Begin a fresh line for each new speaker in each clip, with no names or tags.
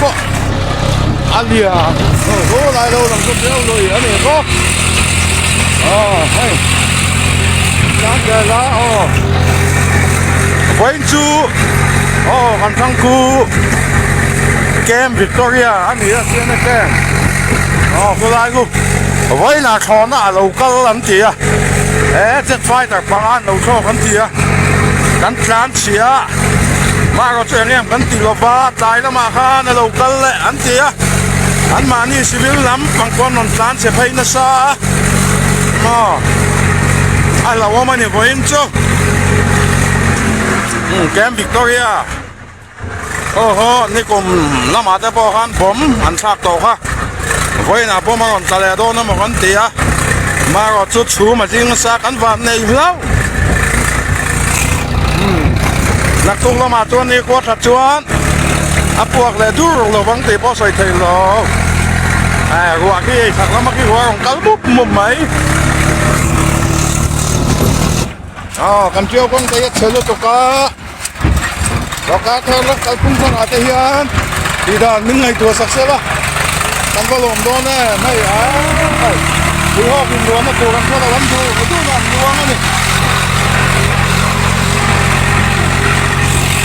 pawh a lian aw lai lo lang chu ṭeu lui a ni bawk aw hei tlan vel a aw vawiin chu aw kan thlang khu camp Victoria a ni a C N A camp aw khulai chu vawiin ah thlawhna a lo kal an ti a he jet fighter panga an lo thlawk an ti a kan tlan chhia a. Marawh chu eng em kan ti lova, tlai lamah khan a lo kal leh an ti a, anmahni civil lam pang pawh an rawn tlan chhe phei nasa a, maw a hlauhawm a ni vawiin chu Camp Victoria aw haw nikum lamah te pawh khan bomb an thlak tawh kha, vawiinah bomb a rawn tla leh dawn emaw kan ti a, marawh chu chhum a zing nasa kan van nei hlauh. Naktuk lamah chuan ni khua that chuan a puak leh dur lo vang tih pawh sawi thei lo. Eh ruah khi ei chak lama khi ruah a rawn kal mup mup mai. Aw kan ṭiau kawng te hi a chhe lutuk a, sorkar thar lawk kalphung thar ah te hian tih dan min ngaihtuah sak sela kan va lawm dawn em hei ai tui hawk in luanna tur an hre lo an duh duhna an luang a ni.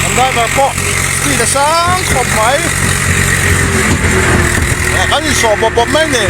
Kan driver pawh speed a sang khawp mai kan insawh bawp bawp mai ni.